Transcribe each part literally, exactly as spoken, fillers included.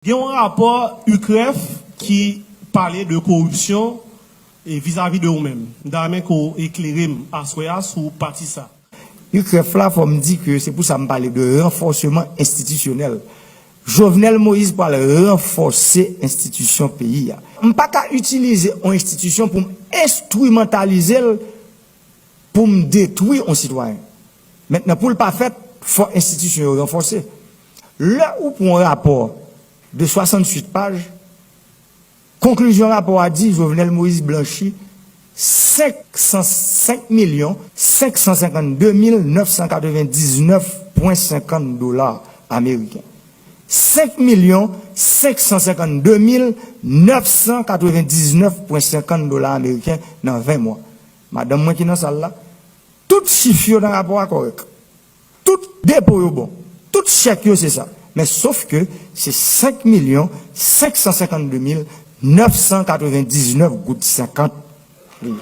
Gen yon rapò UCREF ki pale de koripsyon e vizavi de ou menm. M ta renmen ke w eklere m aswè a sou pati sa. UCREF la, fò m di ke se pou sa m pale de ranfòseman enstitisyonèl. Jovenel Moïse pral ranfòse enstitisyon peyi a. M pa ka itilize yon enstitisyon pou m enstrimantalize l pou m detwi yon sitwayen. Mentnan, pou l pa fèt, fò enstitisyon yo ranfòse. Lè ou pran yon rapò de swasanntuit paj, konklizyon rapò a di Jovenel Moïse blanchi senk san, senk milyon senk san senkann de mil nèf san katrevendiznèf pwen senkant dola ameriken. Senk milyon senk san senkann de mil nèf san katrevendiznèf pwen senkant dola ameriken nan ven mwa. Madanm mwen ki nan sal la, tout chif yo nan rapò a kòrèk. Tout depo yo bon. Tout chèk yo se sa. Men sof ke se senk milyon senk san senkann de mil nèf san katrevendiznèf goud senkant li ye.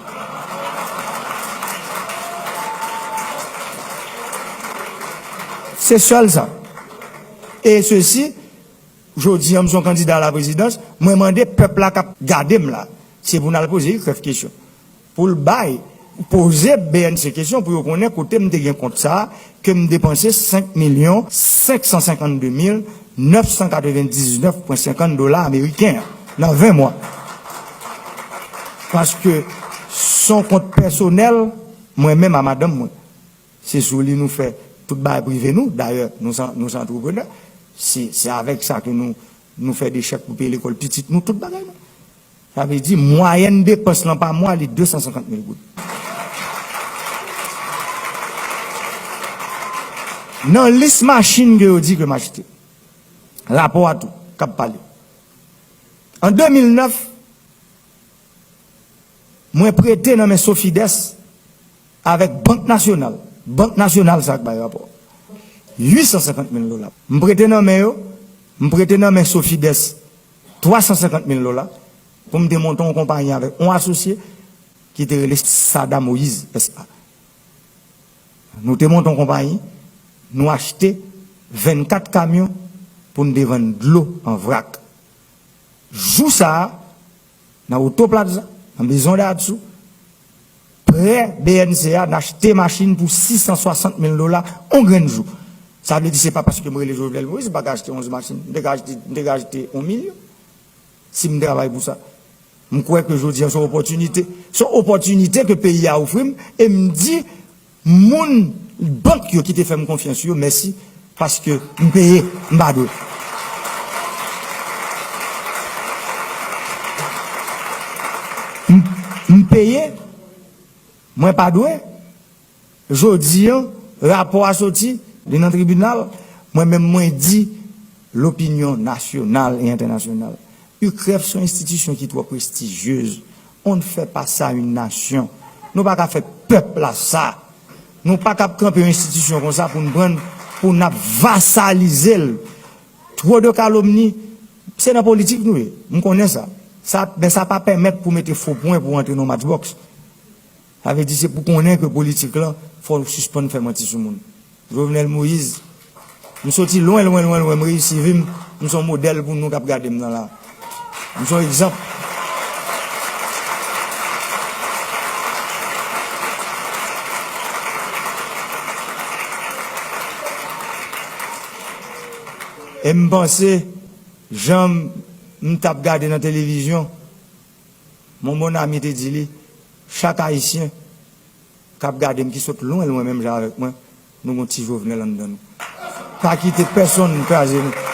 Se sèl sa. E sesi, jodi a, m se yon kandida a la prezidans, mwen mande pèp la k ap gade m la, se pou n al poze UCREF kesyon. Pou l bay, poze BNC kesyon pou yo konnen kote m te gen kont sa a, ke m depanse senk milyon senk san senkann de mil nèf san katrevendiznèf pwen senkant dola ameriken an nan ven mwa. Paske se yon kont pèsonèl, mwen menm a madanm mwen. Se sou li nou fè tout bagay prive nou. Dayè, nou se, nou se antreprenè. Se, se avèk sa ke nou, nou fè de chèk pou peye lekòl pitit nou, tout bagay nou. Sa vle di, mwayèn depans lan pa mwa, li de san senkant mil goud. Nan lis machin ke yo di ke m achte, rapò a tou, k ap pale. An de mil nèf, mwen prete nan men Sofides avèk Bank Nasyonal. Bank Nasyonal sa k bay rapò. Uit san senkant mil dola. M prete nan men yo, m prete nan men Sofides twa san senkant mil dola pou m te monte yon konpayi avèk yon asosye ki te rele Sada Moïse S A. Nou te monte yon konpayi, nou achte vennkat kamyon pou n te vann dlo an vrak. Jou sa a, nan Oto Plaza, nan Maison d'Arts, prè BNC a, n achte machin pou sis san swasant mil dola, yon grenn jou. Sa vle di, se pa paske m rele Jovenel Moïse, m pa ka achte onz machin. M te ka achte, m te ka achte yon milyon si m travay pou sa. M kwè ke jodi a, se yon opòtinite. Se yon opòtinite ke peyi a ofri m, e m di moun bank yo ki te fè m konfyans yo mèsi, paske m peye, m pa dwe. M, m peye, mwen pa dwe. Jodi a, rapò a soti, li nan tribinal, mwen menm mwen di lopinyon nasyonal e entènasyonal, UCREF se yon enstitisyon ki twò prestijyez. On ne fait pas ça à une nation. Nou pa ka fè pèp la sa. Nou pa ka ap kanpe yon enstitisyon konsa pou n pran, pou n ap vasalize l. Twò de kalomni, se nan politik nou ye. M konnen sa. Sa, men sa pa pèmèt pou mete fo pwen pou antre nan matchbox. Sa vle di se pou konnen ke politik lan, fò w sispann fè manti sou moun. Jovenel Moïse, m soti lwen, lwen, lwen, lwen, m reyisi vi m, m se yon modèl pou nou k ap gade m nan la. M se yon egzanp. E m panse, jan m t ap gade nan televizyon, Mon bon ami te di li, chak Ayisyen k ap gade m, ki sot lwen, lwen menm jan avèk mwen, nou gon ti Jovenel anndan nou. Pa kite pèsonn kraze nou.